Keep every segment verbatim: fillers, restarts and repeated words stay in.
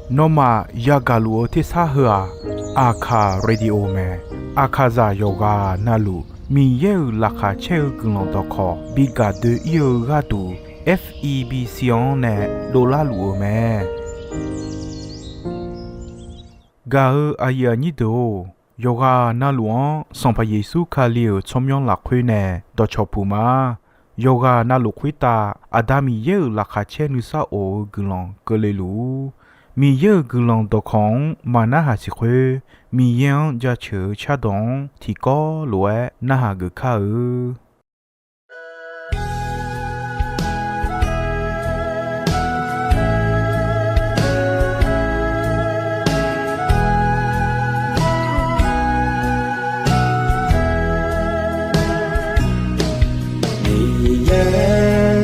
Nawmaf yagaq luf-eu tersar heu-aq, Aqkaq Radio mae. Aqkaqzaq yawqghaq navluf Miqyaer-euq laqkhaq caer-eu guiqlanq dawqkawq bi gaq doe-ir-eu gharduq, F E B C-anr nae dovlar luf-euq mae. Gaq-eu aqyuif aqnyir deuq-or, yawqghaq navluf-anr Sanqpaq Yeqsur Kali-euq tsawrmyanr lafkhoer nae dawqcawq puq ma. Yawqghaq navluf khoertav Aqda Miqyaer-euq laqkhaq caer nuisar of-eu guiqlanq keuvle luf-ur. Miqyaer-euq guiqlanq dawqkawq-anr maqnarhaq siq khoer, Miqyaer-anr jaceuq-eu cardawq-anr tiqkawv lof-aer narhaq geuf kar-eu.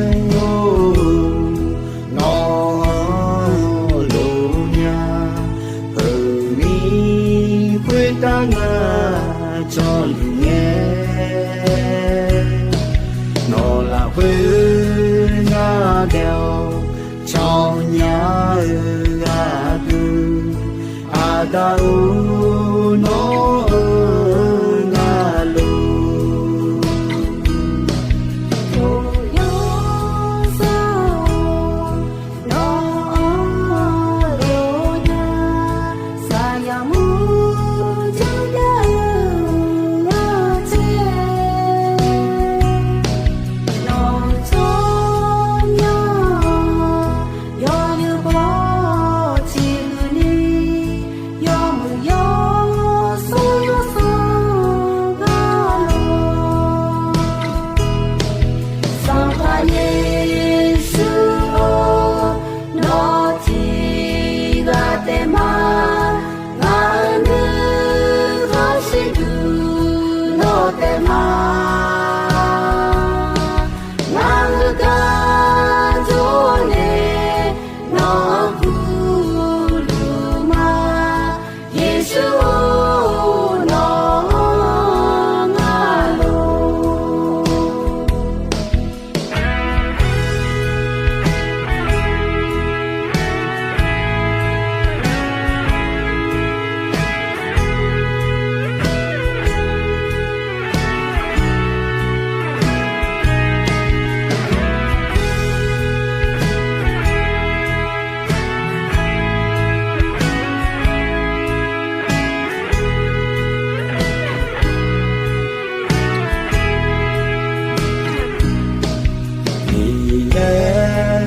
Miqyaer-or, nawq-anr lof nya, heumir khoertav ngar jawrluf ngae, nawq lafkhoer ngar daef-awr cawnya-eu gharduq, Aqda-or, nawr-eu ngar lof. Yawsanr-or, nawq-anr lof nya, saqyaq mur janrjav-eu ghartaer, nawq-euq tsawrmyanr yawnyir khawf ciqhuiq ni, yawmuiq yawsur yawsanr gar lof. Sanqpaq Yeqsur-or, nawr tiqghaq taef ma, ngaq-euq nuikhanr shirduq nawr taef ma. Ngaq-euq gar jawr nae nawq-anr gurluf ma, Yeqsur-or, nawq-anr ngar lof.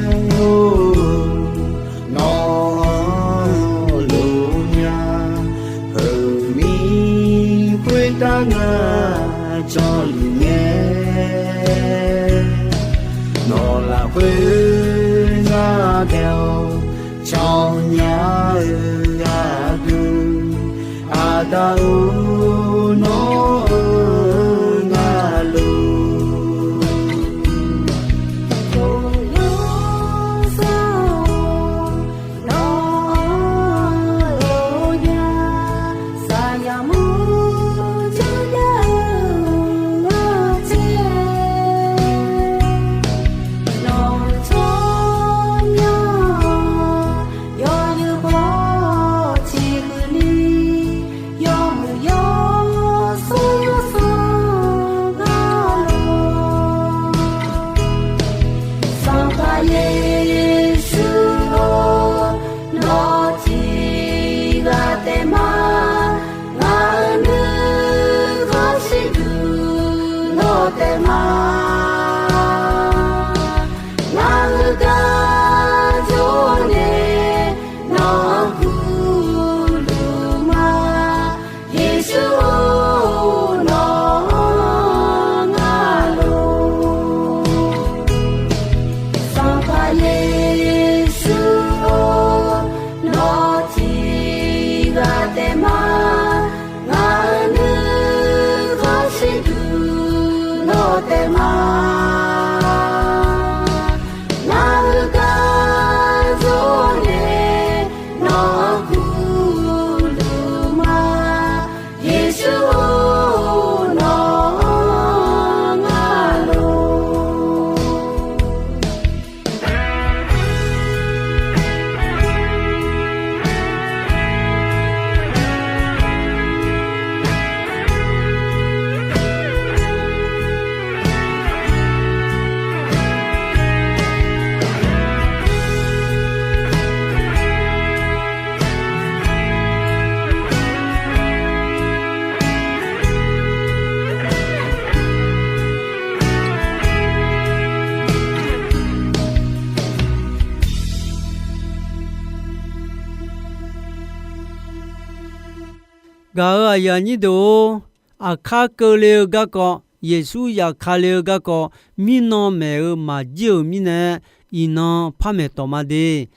Miqyaer-or, nawq-anr lof nya, heumir khoertav ngar jawrluf ngae, nawq lafkhoer ngar daef-awr cawnya-eu gharduq, Aqda-or, nawr-eu ngar lof. Yawsanr-or, nawq-anr lof nya, saqyaq mur janrjav-eu ghartaer, nawq-euq tsawrmyanr yawnyir khawf ciqhuiq ni, yawmuiq yawsur Gaq-euq aqyuif aqnyir deuq-or, aqkar keuvle-eu garkawv, Yeqsur yafkale-eu garkawv, mirnan maeq-eu maqjir-euq mirnae, iqnan par maeq tawq ma de.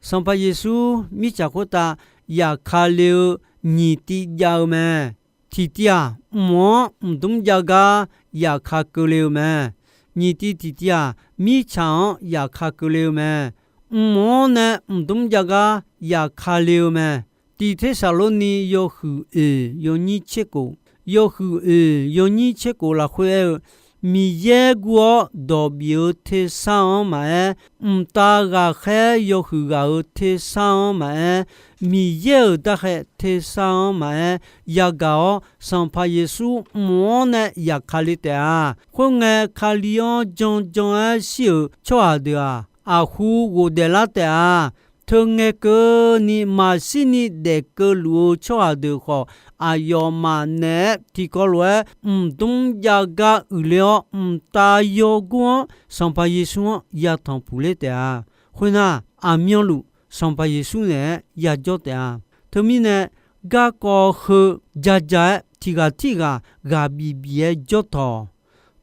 Sanqpaq Yeqsur mirtsaq khoertav yafkale-eu nyiq tiv jav-eu mae. Tiqtiv-aq, mq-anr mqdmr jav gar yafka keuvle-eu mae. Nyiq tiv tiqtiv-aq, mirtsaq-anr yafka keuvle-eu mae. Mq-anr nae mqdmr jav gar yafkale-eu mae. Tiq Tersaqlorni yawhuiq oeq yawnyir tser kof, yawhuiq oeq yawnyir tser kof lafkhoer aer-eu, Miqyaer guv-awr dawq bif-eu tersar-anr maqaer, mqtav ghaqkhaer yawhuiq ghaq-euq tersar-anr maqaer, Miqyaer-euq darkhaeq tersar-anr maqaer, yagaq-awr Sanqpaq Yeqsur mq-anr nae yafka le taef-a. Khoerngae, Kali-anr janjan-aer shir-euq tsawrhaq deuq-aq, aqhu ghofdaef lar taef-a. Teungae keuvni maqshirni daef keuvluf-eu tsawrhaq deuq khawf, aqyawfmaf naeq-aer tiqkawv lof-aer mqdmr jav gar uiqler-awr, mqtav yawgor-anr Sanqpaq Yeqsur-anr yatanq puq ler taef-a. Khoernar, aqmyanluf Sanqpaq Yeqsur naeq-aer yajawr taef-a. Teumirnae, garkawv heu jaja-aer tiq ghaq tirghaq ghaq bif bif-aer jawr tawq.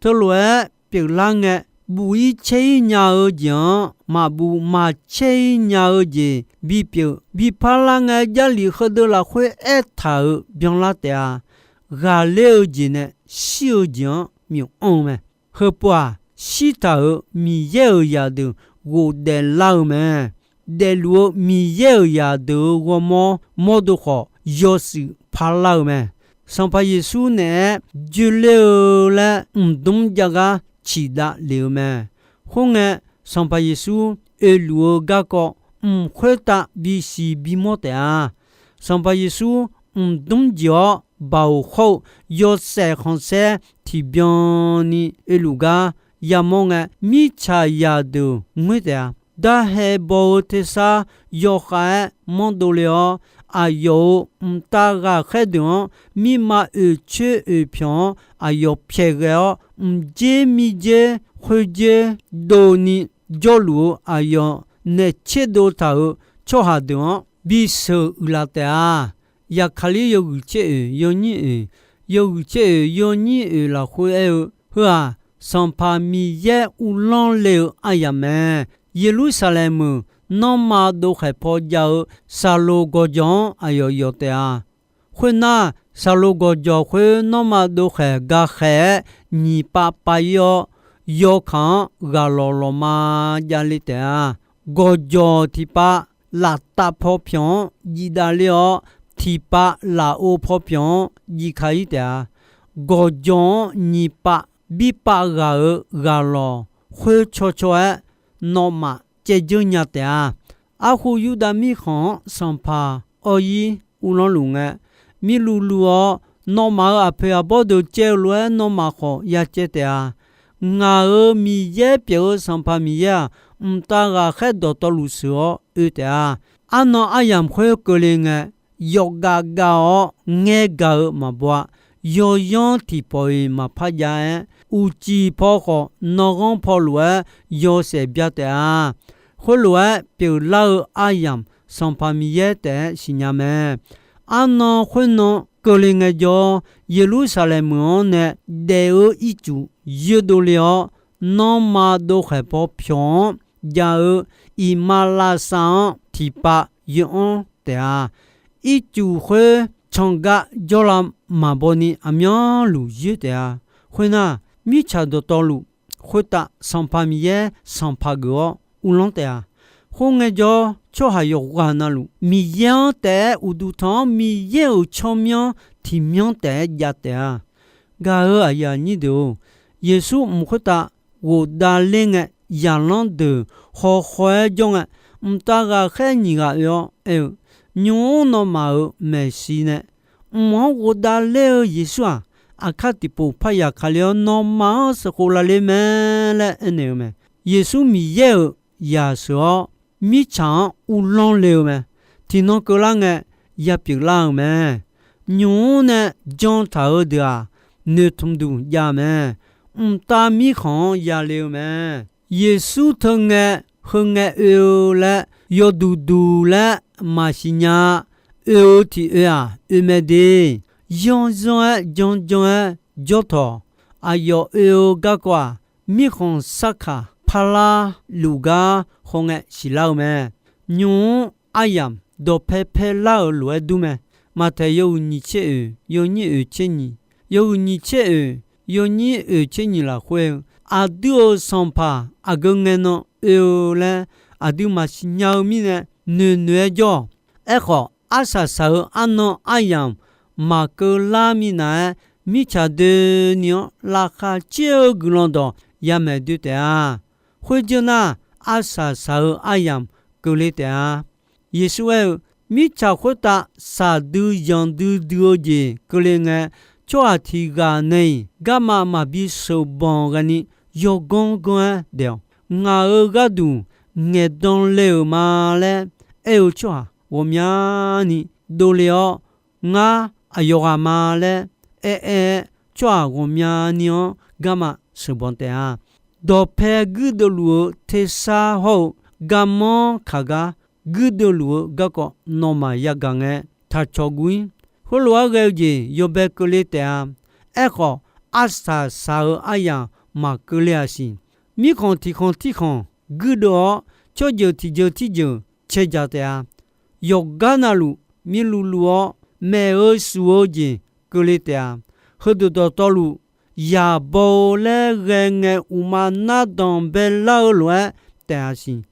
Teulof-aer pyeuflar ngae, buf-ir caer-ir nya-eu jeq-anr maqbuf maqcaer-ir nya-eu jeq bipyeuf biparlar ngae, Jarlif heudeuq lafkhoer aertaq-euq byanlar taef-a. Ghaqler-eu jeq nae shir-eu jeq-anr myof anr-eu mae. Heupov-aq, shirtaq-euq Miqyaer-euq zaqdeuq ghofdaef lar-eu mae. Daefluf-eu Miqyaer-euq zaqdeuq-euq ghawrmawr mawrdo khawf, yawshuif parlar-eu mae. Sanqpaq Yeqsur naeq-aer joeler-eu laer mqdmr jav gar ciqdav lef-eu mae. Khoerngae, Sanqpaq Yeqsur oeluf-eu garkawv mq khoertav bisiq bimawr taef-a. Sanqpaq Yeqsur mqdmr jeq-awr baoq hawr-eu yawshaef khanqsaer tiqbyan ni oeluf gar yamawr ngae, mirtsaq zaqdeuq ngoer taef-a. Darhae baw-eu tersar yawkhav-aer manrdov le-awr, aqyawf-euq mqtav ghaqkhaer deuq-anr mirma oeqcoer oeqpyawq-anr aqyawf pyaeqghae-awr, mqdzer mirdzer khoerdzer dovni jawrluf-eu aqyawf naeq tserdov taq-euq tsawrhaq deuq-anr bisheuq uiqlaf taef-a. Yaqkaqlir yawhuiq tser oeq yawnyir oeq, yawhuiq tser oeq yawnyir oeq lafkhoer aer-eu, Heu-aq, Sanqpaq Miqyaer uvlanr le-eu aryamq mae. Yeqlursaqlaeq meuq nanrma dovkhaeq paw jav-eu Saqloq gawqjawq-anr aqyawf yawf taef-a. Khoernar, Saqloq gawqjawq khoer nanrma dovkhaeq gakhaeq-aer nyiq pav pav-ir-awr, yawkaq-anr ghaqlawq lawqma javle taef-a. Gawqjawq tiqpav laftav paw pyawq-anr jivdav ler-awr, tiqpav lafov paw pyawq-anr jivka-ir taef-a. Gawqjawq-anr nyiq pav birpav ghaq-euq ghaqlawq khoer cawcaw-aer nawmaf caevdzeur nya taef-a. Arkhu Yurdav mirkhanq-anr sanqpaq awr-ir uvlanr luf ngae, mirluvluv-awr, nawmaf-euq aqpoeq aqbawr deuq caev-eu lof-aer nawmaf khawf ya caev taef-a. Ngaq-euq Miqyaer pyeuf-eu Sanqpaq Miqyaer-aq, mqtav ghaqkhaer dawqtawvluf sheuq-awr oe taef-a. Arnan aryamq khoer keuvle ngae, yawqgav gav-awr ngaer gaq-eu maqbaw-a. Yawyanr tiqpawf-iq maqpar jav-aer, uqcif paw khawf nanghanr paw lof-aer yawshaef bya taef-a. Khoerlof-aer pyeuflar-eu aryamq Sanqpaq Miqyaer taef-aer siqnya mae. Arnan khoernan keuvle ngaejawr, Yeqlursaqlaeq meuq-anr nae daef-eu ircuf yoerdov le-awr, nanrma dovkhaeq paw pyawq-anr jav-eu iqmalavshav-anr tiqpav yoeranr taef-a. Ircuf khoer canqgar jawrlav maqbaw ni aqmyanluf yoer taef-a. Khoernar, mirtsaq dawqtawvluf khoertav Sanqpaq Miqyaer sanqpaq geuf-awr uvlanr taef-a. Khoerngae jawr, tsawrhaq yawqghaq navluf Miqyaer-anr taef-aer uqduq tanq-anr Miqyaer-euq tsawrmyanr tiqmyanr taef-aer jav taef-a. Gaq-euq aqyuif aqnyir deuq-or, Yeqsur mq khoertav ghofdav ler ngae, zaqlanr deuq hawkhaw-aer jawr ngae, mqtav ghaqkhaer nyiq ghaq oe-awr aer-eu, Nymq-mr nawmaf-euq maeqshi nae mq-anr ghofdav ler-eu Yeqsur-aq, aqkar tiqpov parya kale-awr nawmaf-anr sheuqkhov lavler mae laer aernaeq-eu mae. Yeqsur Miqyaer-euq yaq sheuq-awr, mirtsaq-anr uvlanr le-eu mae. Tiqnan keuvlar ngae, ya pyeuflar-eu mae. Nymq-mr nae jan taq-eu deuq-aq, noeqtmq duq jav mae. Mqtav mirkhanq-anr yale-eu mae. Yeqsur teu ngae, heu ngae oe-eu laer yawduq duq laer maqsiq nya-a. Oe-eu tiq oe-aq, oe mae de. yanr zanr-aer jan jan-aer jawr tawq. Aqyawf oe-eu garkawv-aq, mirkhanq sarkaq parlar luf gar khawngae siqlar-eu mae. Nymq-mr aryamq dawqpae pae lar-euq lof-aer dur mae. Maqtaeq yawhuiq nyiq tser oeq yawnyir oeq tser nyiq, yawhuiq nyiq tser oeq yawnyir oeq tser nyiq lafkhoer-eu, aqdui-euq sanqpaq aqgeu ngae nan oe-eu laer aqdui maqsiq nya-eu mirnae noeq noeq-aer jawr-awq. Aerkhawf, arsaq saq-eu arnan aryamq maqkeuv lar minav-aer, mirtsaq doeni-anr laqkhaq caer-eu guiqlanq dawq yamaeq doe taef-a. Khoerjeur nar, arsaq saq-eu aryamq keuvle taef-a. Yeqsur aer-eu, mirtsaq khoertav saqdui yanqdui dui-eu jeq keuvle ngae, tsawrhaq tiq ghaq nae-iq garma maqbi sheuqbanq ghaeni yawganr ganr-aer daef-awq. Ngaq-euq gharduq ngaeqdan le-euq ma laer aer-eu tsawrhaq ghawqmyani dovle-awr, ngar aqyawf ghaq ma laer aer aer-aer, tsawrhaq ghawqmyani-anr garma sheuqbanq taef-a. Dawqpae guirdeuv luf-eu tersar hawr-eu garmanr kaq gar guirdeuv luf-eu garkawv nawmaf yagaq ngae taqcawq guv-ir. Khoerlof-aer ghae-eu jeq yawbae keuvle taef-a. Aerkhawf, arsaq saq-eu aryamq maqkeuvle-aq siq. Mirkhanq tiq khanq tirkhanq guirdeuv-awr, tsawrjeuq tiq jeuq tirjeuq cae dzaq taef-a. Yawqgar navluf mirluvluv-awr, maeq-eu shuf-eu jeq keuvle taef-a. Heudeuq dawqtawvluf, yaq baw-eu laer ghae ngae, uqma nardanq baelar-eu lof-aer taef-a siq.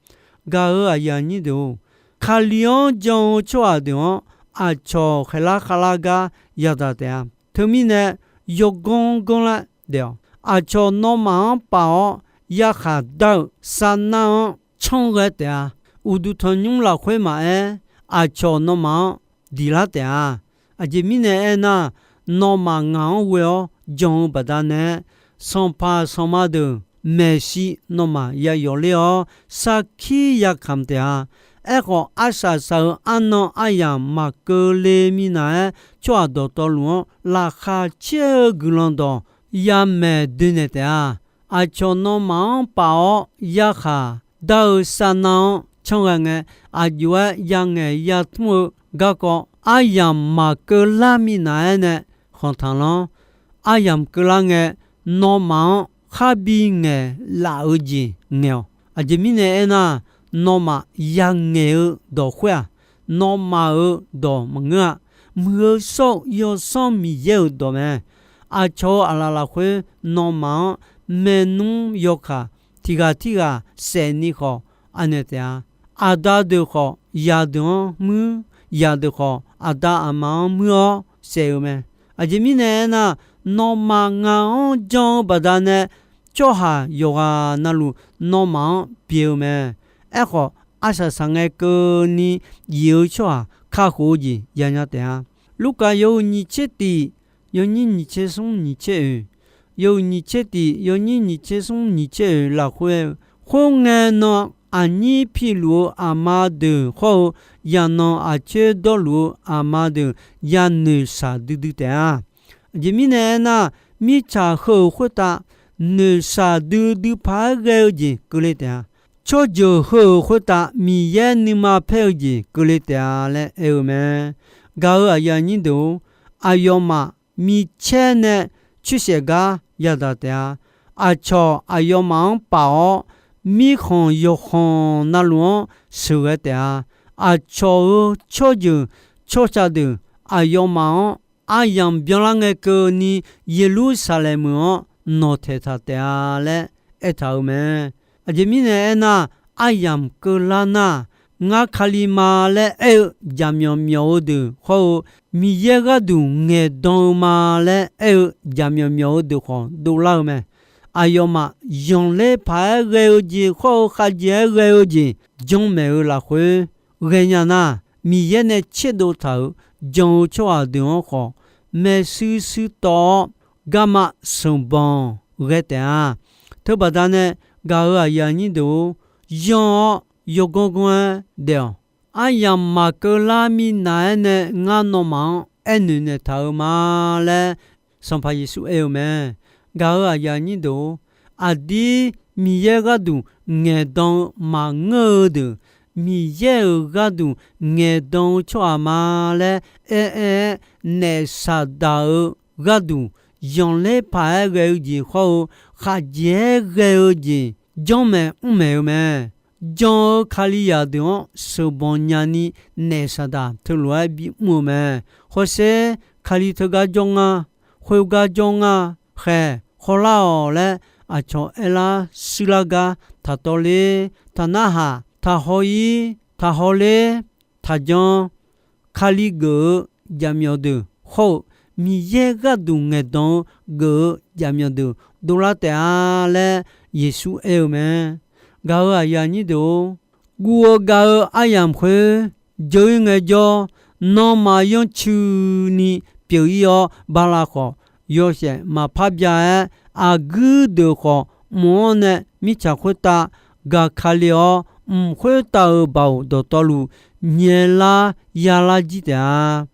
Gaq-euq aqyuif aqnyir deuq-or, Kali-anr jan-eu tsawrhaq deuq-anr aqcawq khaeqlar khavlar gar yadaq taef-a. Teumirnae, yawganr ganr laer daef-awq. Aqcawq nawmaf-anr paf-awr yarkhaq dar-eu sarnar-anr canr ghae taef-a. Uqduq tanqnymr lafkhoer maqaer, aqcawq nawmaf-anr diqlar taef-a. Aqjeq mirnae aernar, nawmaf ngaq-anr ghoe-awr jan-eu baqdanae, sanqpaq sanqma deuq maeqshi nawmaf yayawf ler-awr, sarkir yakamq taef-a. Aerkhawf, arsaq saq-eu arnan aryamq maqkeuvle minav-aer, tsawrhaq dawqtawvluf-anr laqkhaq caer-eu guiqlanq dawq yamaeq doenaeq taef-a. Aqcawq nawmaf-anr paf-awr yarkhaq dar-eu sarnar-anr canr ghae ngae, aqjox-aer yangaeq yatmr-eu garkawv aryamq maqkeuv lar minav-aer nae khanqtaq lanr. Aryamq keuvlar ngae, nawmaf-anr kharbi ngaeqlaf-eu jeq ngaeq-awq. Aqjeq mirnae aernar, nawmaf yangaeq-eu dawq khoer-aq, nawmaf-euq dawq maqngeur-a. Muiq-eu shawr-eu Yawsanr Miqyaer-euq dawq mae. Aqcawq-euq aqlaf lafkhoer nawmaf-anr maernmr yawkaq tiq ghaq tirghaq saef ni khawf anaeq taef-a. Aqda deuq khawf zaqdeuq-anr muir, zaqdeuq khawf aqda aqma-anr muir-awr saef-eu mae. Aqjeq mirnae aernar, nawmaf ngaq-anr jan-eu baqdanae, tsawrhaq yawqghaq navluf nawmaf-anr pyeuf-eu mae. Aerkhawf, arsaq saq ngae keuvni yif-eu tsawrhaq kakhof-eu jeq yanya taef-a. Lurkaf yawhuiq nyiq tser tiq, yawnyir nyiq tser smr nyiq tser oeq, yawhuiq nyiq tser tiq yawnyir nyiq tser smr nyiq tser oeq lafkhoer-eu, khoerngae nan aqnyir piluf-eu aqma deuq hawr-eu, yaqnanq aqcoer dawrluf-eu aqma deuq yanoeq shaq duidui taef-a. Aqjeq mirnae aernar, mirtsaq heu-euq khoertav noeqshaq duidui paq-aer ghae-eu jeq keuvle taef-a. Tsawrjeuq heu-euq khoertav Miqyaer nuima paer-eu jeq keuvle taef-a laer aer-eu mae. Gaq-euq aqyuif aqnyir deuq-or, aqyawfmaf micaer nae coersaef gar yadaq taef-a. Aqcawq aqyawfmaf-anr paf-awr, mirkhanq yawqkhanq navluf-anr sheuqghae taef-a. Aqcawq-euq tsawrjeuq tsawrca deuq aqyawfmaf-anr aryamq byanlar ngae keuvni, Yeqlursaqlaeq meuq-anr nawqtaeq taq taef-a laer aertaq-euq mae. Aqjeq mirnae aernar, aryamq keuvlar nar, ngar Kali ma laer aer-eu jaqmyawf myawf-eu deuq hawr-eu, Miqyaer gharduq ngaeqdan-eu ma laer aer-eu jaqmyawf myawf-eu deuq khawf dovlar-eu mae. Aqyawfmaf zanqler paq-aer ghae-eu jeq hawr-eu khavjeq-aer ghae-eu jeq janmaeq-eu lafkhoer ghaenya nar, Miqyaer nae tserdov taq-euq jan-eu tsawrhaq deuq-anr khawf, maershuir shuir tawv-awr garma sanqbanq ghae taef-a. Teubaqda nae gaq-euq aqyuif aqnyir deuq-or, yanr-awr yawganr ganr-aer daef-awq. Aryamq maqkeuv lar minav-aer nae ngar nawmaf-anr aernoeq naeqtaq-euq ma laer Sanqpaq Yeqsur aer-eu mae. Gaq-euq aqyuif aqnyir deuq-or, aqdir Miqyaer gharduq ngaeqdan-eu maqngeur-eu deuq, Miqyaer-euq gharduq ngaeqdan-eu tsawrhaq ma laer aer-aer-aer, naef Saqdaq-euq gharduq zanqler paq-aer ghae-eu jeq hawr-eu, khaqjeq-aer ghae-eu jeq janrmaeq mrmaeq-eu mae. Jan-eu Kalizaq deuq-anr sheuqbanq nyani, naef Saqdaq teulof-aer bimr-eu mae. Hawsher, Kali teugar jawr nga, khoergar jawr nga, khaeq khawrlar-awq laer aqcawq aerlar shuirlar gar taqtawv ler, taqnarhaq, taqhaw-ir, taqhaw ler, taqjan. Kali geuf-eu jaqmyawf deuq hawr-eu, Miqyaer gharduq ngaeqdan-eu geuf-eu jaqmyawf deuq dovlar taef-a laer Yeqsur aer-eu mae. Gaq-euq aqyuif aqnyir deuq-or, guv-eu gav-eu aryamq khoer jeur-ir ngaejawr, nanrma yanrcuini pyeuf-ir-awr bala khawf, yawshaef maqpar bya-aer, aqguir deuq khawf mq-anr nae mirtsaq khoertav gaq Kali-awr, mq khoertav-euq baoq dawqtawvluf nyaelar yalar jir taef-a.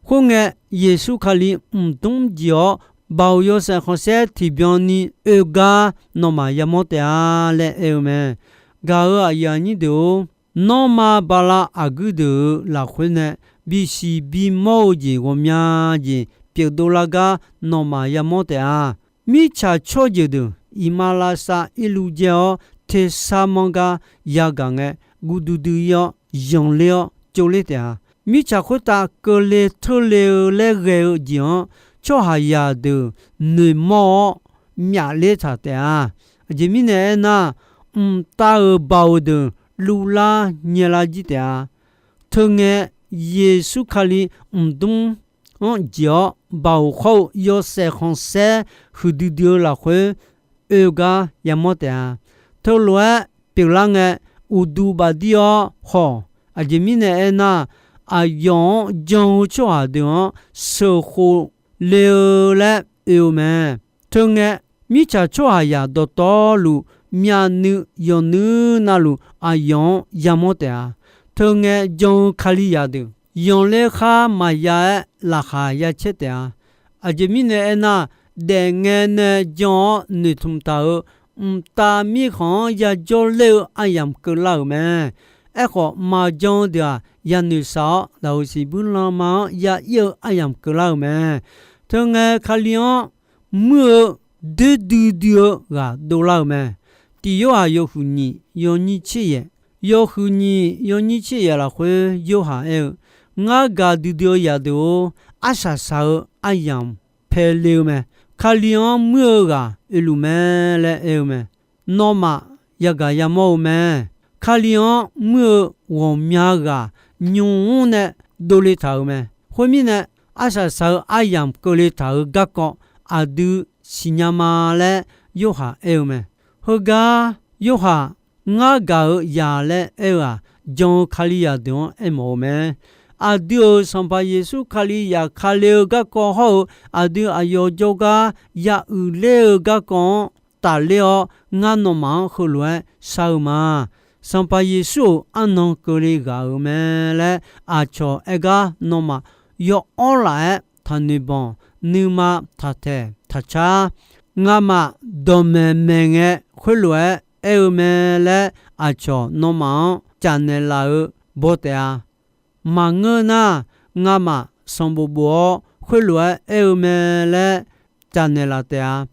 Khoerngae, Yeqsur Kali mqdmr jeq-awr, baoq yawshaef khanqsaer tiqbyan ni oe gar nawmaf yamawr taef-a laer aer-eu mae. Gaq-euq aqyuif aqnyir deuq-or, nanrma bala aqguir deuq-euq lafkhoer nae bisiq bimawr-eu jeq ghawqmya jeq pyeufdov lar gar nawmaf yamawr taef-a. Mirtsaq tsawrjeuq deuq iqmalavshav irluv jae-awr tersar manr gar yagaq ngae, guv duidui-ir-awr zanqler-awr tsovler taef-a. Mirtsaq khoertav keuvle teurle-eu laer ghae-eu jeq-anr, tsawrhaqzaq deuq noeqmawr-awr myafler taq taef-a. Aqjeq mirnae aernar, mqtav-euq baoq deuq luvlar nyaelar jir taef-a. Teungae, Yeqsur Kali mqdmr-anr jeq-awr, baoq hawr-eu yawshaef khanqsaer huiqdui dui-eu lafkhoer oe gar yamawr taef-a. Teulof-aer pyeuflar ngae, uqduq bafdir-awr haw-awq. Aqjeq mirnae aernar, aqyawf-anr jan-eu tsawrhaq deuq-anr sheuqkhof le-eu laer oe-eu mae. Teungae, mirtsaq tsawrhaqzaq dawqtawvluf myavnuiv yawqnuiv navluf aqyawf-anr yamawr taef-a. Teungae jan-eu Kalizaq deuq, zanqler khar maqya-aer laqkhaq ya caer taef-a. Aqjeq mirnae aernar, daefngae nae jan-awr noeqtmq taq-euq mqtav mirkhanq-anr yajawr ler-eu aryamq keuvlar-euq mae. Aerkhawf, maqjan-eu deuq-aq, yanoeq shaq-awr, daqoq siqbuir lanma-anr ya ir-eu aryamq keuvlar-euq mae. Teungae Kali-anr muir-eu doer duidui-eu ghaq dovlar-euq mae. Tiq Yorhaq yawhuiq nyiq yawnyir tser yaef, yawhuiq nyiq yawnyir tser yaef lafkhoer Yorhaq aer-eu, Ngar gaq duidui-eu zaqdeuq-or, arsaq saq-eu aryamq paele-eu mae. Kali-anr muir-eu ghaq oeluf mae laer aer-eu mae. Nawmaf yagaq yamawr-eu mae. Kali-anr muir-eu ghawqmya ghaq nymq mr nae dovle taq-euq mae. Khoermirnae, arsaq saq-eu aryamq keuvle taq-euq garkawv aqdui siqnya ma laer Yorhaq aer-eu mae. Heugar Yorhaq Ngar gaq-euq zaq laer aer-eu-aq, jan-eu Kalizaq deuq-anr aermawf-eu mae. Aqdui-euq Sanqpaq Yeqsur Kali zafkale-eu garkawv hawr-eu, aqdui aqyawf jawrgar ya uiqler-eu garkawv-anr tafler-awr, ngar nawmaf-anr heulof-aer shar-eu ma. Sanqpaq Yeqsur-euq arnan keuvle ghaq-euq mae laer aqcawq aer gar nawmaf yaw'awr laf-aer taqnoeq banq, nuima taqtaeq taqcar. Ngamaf dawqmaeq maeq ngae khoerlof-aer aer-eu mae laer aqcawq nawmaf-anr caf naeqlaf-eu baw taef-a. Maqngeur nar, ngamaf sanqbof bof-awr khoerlof-aer aer-eu mae laer caf naeqlaf taef-a.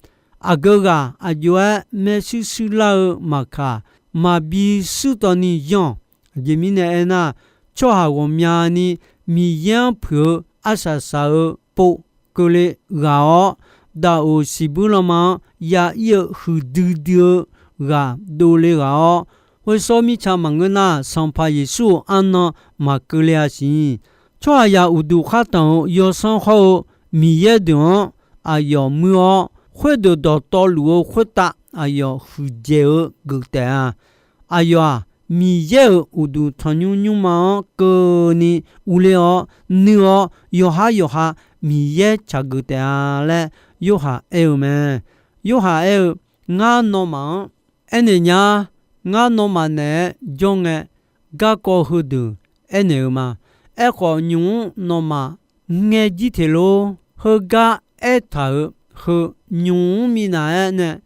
Aqgeu ghaq aq jov-aer maershuir shuir lar-eu maqkaq, maqbi shuir tawv ni yanr-awq. Aqjeq mirnae aernar, tsawrhaq ghawqmyani Miqyaer-anr puiq-eu arsaq saq-eu pov keuvle ghaq-awr, daqoq siqbuir lanma-anr ya ir-eu huiqdui dui-eu ghaq dovle ghaq-awr, khoersawr mirtsa maqngeur nar, Sanqpaq Yeqsur-euq arnan maqkeuvle-a siq. Tsawrhaqzaq uqduq khartanq-euq yawsanr hawr-eu Miqyaer deuq-anr aqyawf muir-awr, khoerdeuq dawqtawvluf-eu khoertav aqyawf huiqdzaeq-eu geuf taef-a. Aqyawf-aq, Miqyaer-euq uqduq tanqnymr nymrma-anr keuvni urler-awr nuir-awr, yawqhar yawqha Miqyaer tsaq geuf taef-a laer Yorhaq aer-eu mae. Yorhaq aer-eu, Ngar nawmaf-anr aernaeq nya. Ngar nawmaf naeq-aer jawr ngae, garkawv heudeuq aernaeq-eu ma. Aerkhawf, nymq mr nawmaf ngae jir teq lor. Heugar aertaq-euq heu nymq mr minav-aer nae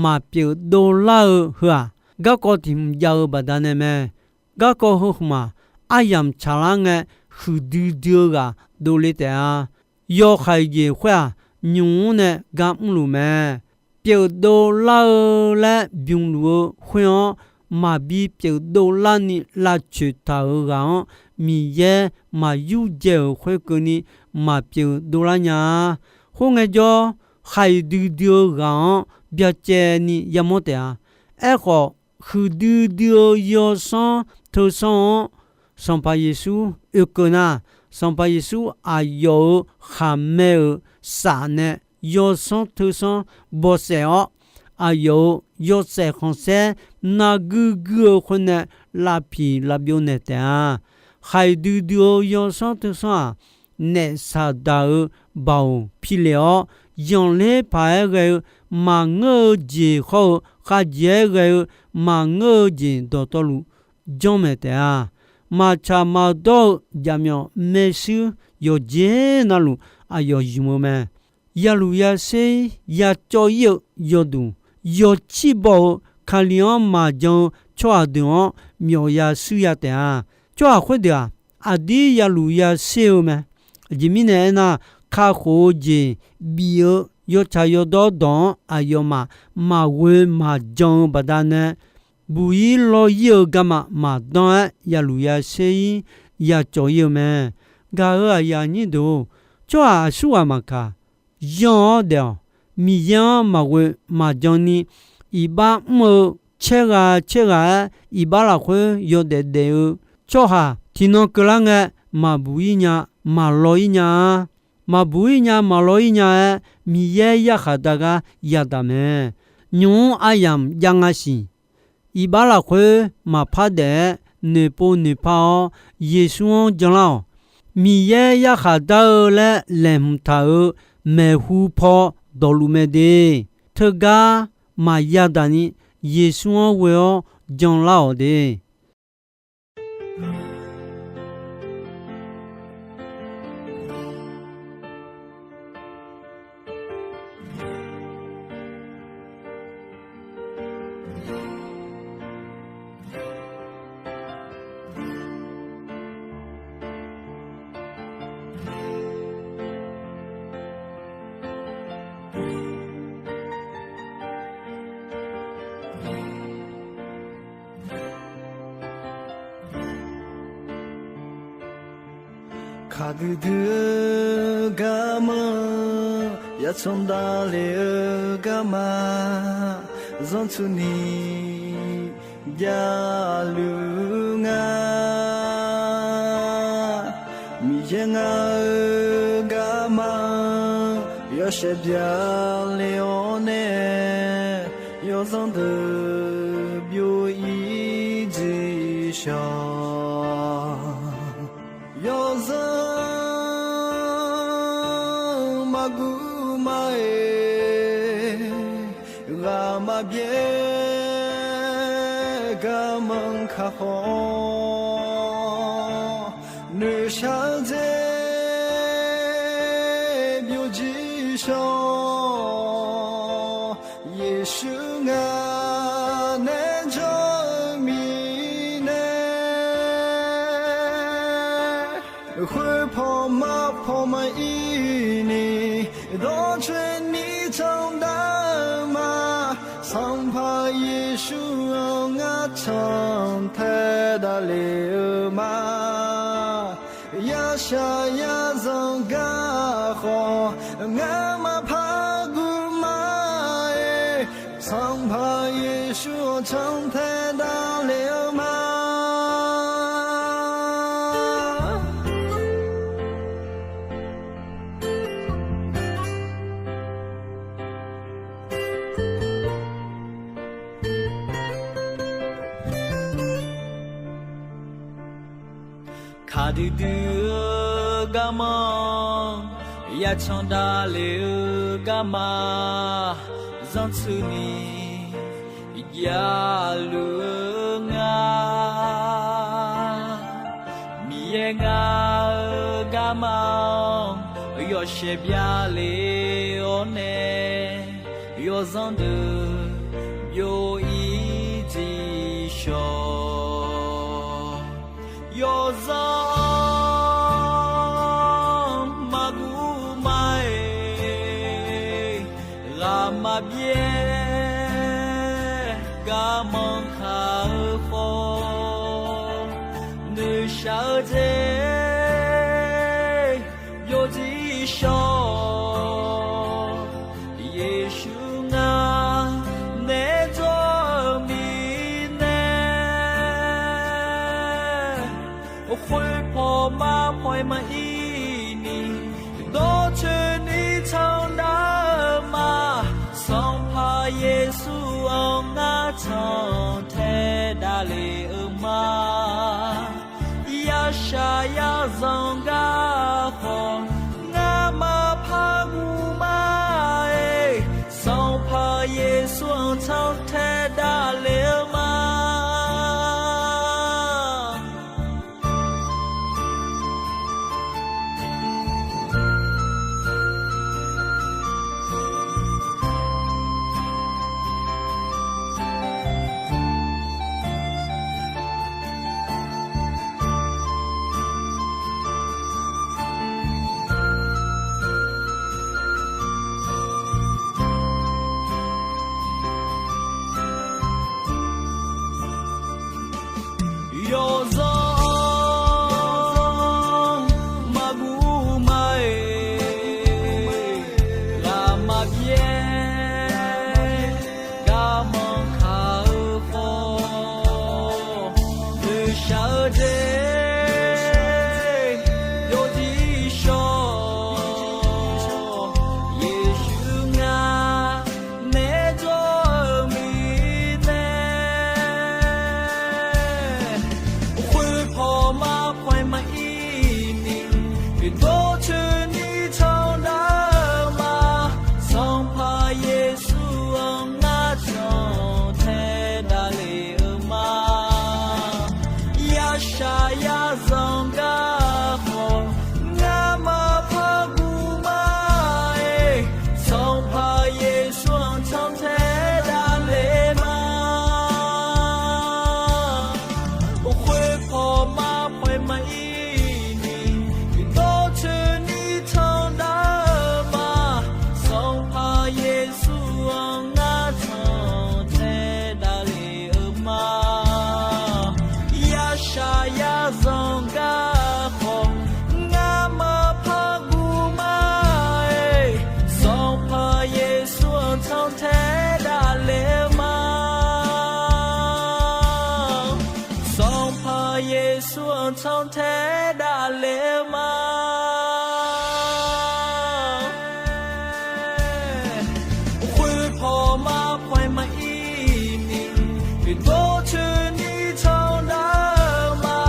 maqpyeuf dovlar-eu heu-aq, garkawv tiq hmq jav-eu baqdanae mae. Garkawv heu khmq-aq, aryamq tsaqlar ngae, huiqdui dui-eu ghaq dovle taef-a. Yawkhaeq jeq khoer-aq, nymq-mr nae gar mrluf mae. Pyeuf dovlar-eu laer bymq luf-eu khoer-anr, maqbi pyeuf dovlarni lavcoeq taq-euq ghaq-anr, Miqyaer maq yurdzae-euq khoerkeuvni maqpyeuf dovlar nya-a. Khoerngae jawr, khaiq duidui-eu ghaq-anr byacaevni yamawr taef-a. Aerkhawf, huiqdui dui-eu yawsanr teusanr-anr Sanqpaq Yeqsur oekeuv nar, Sanqpaq Yeqsur aqyawf-euq khaqmae-euq saf nae yawsanr teusanr bawsaef-awr, aqyawf-euq yawshaef khanqsaer narguir guir-eu khoer nae lavpiq lavbyov naeq taef-a. Khaiq duidui-eu yawsanr teusanr-aq, naef Saqdaq-euq baoq pile-awr, zanqler paq-aer ghae-eu maqngeur-eu jeq hawr-eu, khavjeq-aer ghae-eu maqngeur-eu jeq dawqtawvluf janrmaeq taef-a. Maqtsaq maqdawr-eu jaqmyawf maershuir yawqjeq navluf aqyawf ymq-eu mae. Yaluf yasher-ir yacawv-ir-eu yawduq, yawcir baw-eu Kali-anr maqjan-eu tsawrhaq deuq-anr myawf ya shuir ya taef-a. Tsawrhaq khoerdeuq-aq, aqdir yaluf yasher-eu mae. Aqjeq mirnae aernar, kakhof-eu jeq bif-eu yawtsaq yawdawr dawq-anr aqyawfmaf maqghoe maqjan-eu baqdanae, buq-ir law-ir-eu garma maqdanr-aer yaluf yasher-ir yacawv-ir-eu mae. Gaq-euq aqyuif aqnyir deuq-or, tsawrhaq aqsurghaq maqkaq, yan-awr daef-awq. Miqyaer-anr maqghoe maqjan ni, iqbax mr-eu caerghaq caerghaq-aer iqbax lafkhoer yawdaef daef-eu tsawrhaq tiqnan keuvlar ngae, maqbuq-ir nya, maqlaw-ir nya-a. Maqbuq-ir nya, maqlaw-ir nya-aer, Miqyaer yarkhaq dar gar yadaq mae. Nymq-mr aryamq jav nga siq. Iqbax lafkhoer maqpar daef-aer noeqpov noeqpar-awr, Yeqsur-anr janlar-awq. Miqyaer yarkhaq dar-eu laer laeqhmq taq-euq maeqhu paw dawqluf mae de. Teugar maqya daq ni, Yeqsur-anr ghoe-awr janlar-awq de. Kaqdui dui-eu garma, yacan davle-eu garma, zanrtsuini javluf nga. Miqyaer ngar-eu garma, yawshaef byale-awr nae, yawzanr deuq byov-ir jeq shawq. Yawzanr maqguv maqaer, ghaq maqbyaer garmanr kakhof, noeqshaq-eu dzer byovjir shawr. Yeqsur ngaq nae janr-eu mirnae, khoer paw mar paw mar-ir ni, dawrcoeni candav-eu ma. Sanqpaq Yeqsur-anr ngar cantae davle-eu ma. Yashaq yazanq garkhawf, ngar maqpar guv maqaer, Sanqpaq Yeqsur-anr cantae davle-eu ma. Kaqdui dui-eu garma, yacan davle-eu garma, zanrtsuini javluf-eu nga. Miqyaer ngar-eu garma-anr yawshaef byale-awr nae, yawzanr deuq byov-ir jeq shawq. Yawzanr maqguv ma-iq, ghaq maqbyaer garmanr kaq-eu khawf, noeqshaq-eu jeq yawdzir shawr-awq. Yeqsur ngar naeq-aer jawr-eu mirnae, khoerpaw mar paw-aer maqir ni, dawrcoeni candav-eu ma. Sanqpaq Yeqsur-anr ngar cantae davlef-eu ma. Yashaq yazanq gar khawf, ngamaf par guv ma-iq, Sanqpaq Yeqsur-anr cantae davlef-eu ma. Yawzanr maqguv ma-iq, ghaq maqbyaer garmanr kaq-eu khawf, noeqshaq-eu jeq yawdzir shawr-awq. Yeqsur ngar naeq-aer jawr-eu mirnae, khoerpaw mar paw-aer maqir ni, dawrcoeni candav-eu ma. Sanqpaq Yeqsur-anr ngar cantae davlef-eu ma. Yashaq yazanq gar khawf, ngamaf par guv ma-iq, Sanqpaq Yeqsur-anr cantae davlef ma. Khoerpaw mar paw-aer maqir ni, dawrcoeni candav-eu ma. Sanqpaq Yeqsur-anr ngar cantae davlef-eu ma. Yashaq yazanq gar khawf, ngamaf par guv ma-iq, Sanqpaq Yeqsur-anr cantae davlef-eu ma. Sanqpaq Yeqsur-anr cantae davlef-eu ma. Khoerpaw mar paw-aer maqir ni, dawrcoeni candav-eu ma.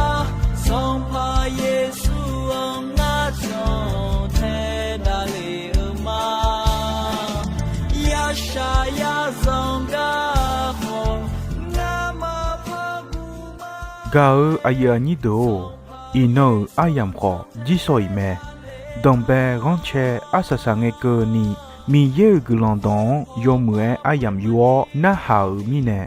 Sanqpaq Yeqsur-anr ngar cantae davlef-eu ma. Yashaq yazanq gar khawf, ngamaf par guv ma. Gaq-euq aqyuif aqnyir deuq-or, iqnan-euq aryamq khawf jirsawq iq mae. Danqbae ghanrcae arsaq saqngae keuvni, Miqyaer-euq guiqlanq dawq-anr yawmuiq-aer aryamq yur-awr narhaq-euq mirnae,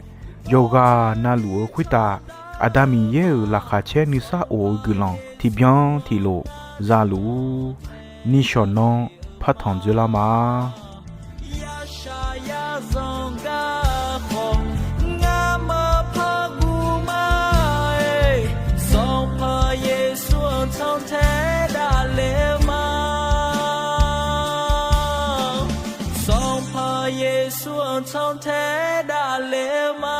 yawqghaq navluf-eu khoertav Aqda Miqyaer-euq laqkhaq caer nuisar of-eu guiqlanq tiqbyan tiqlof za luf-ur. Nishawq nanr partanq dzoerlar ma. Yashaq yazanq gar khawf, ngamaf par guv ma-iq, Sanqpaq Yeqsur-anr cantae davlef-eu ma. Sanqpaq Yeqsur-anr cantae davlef-eu ma.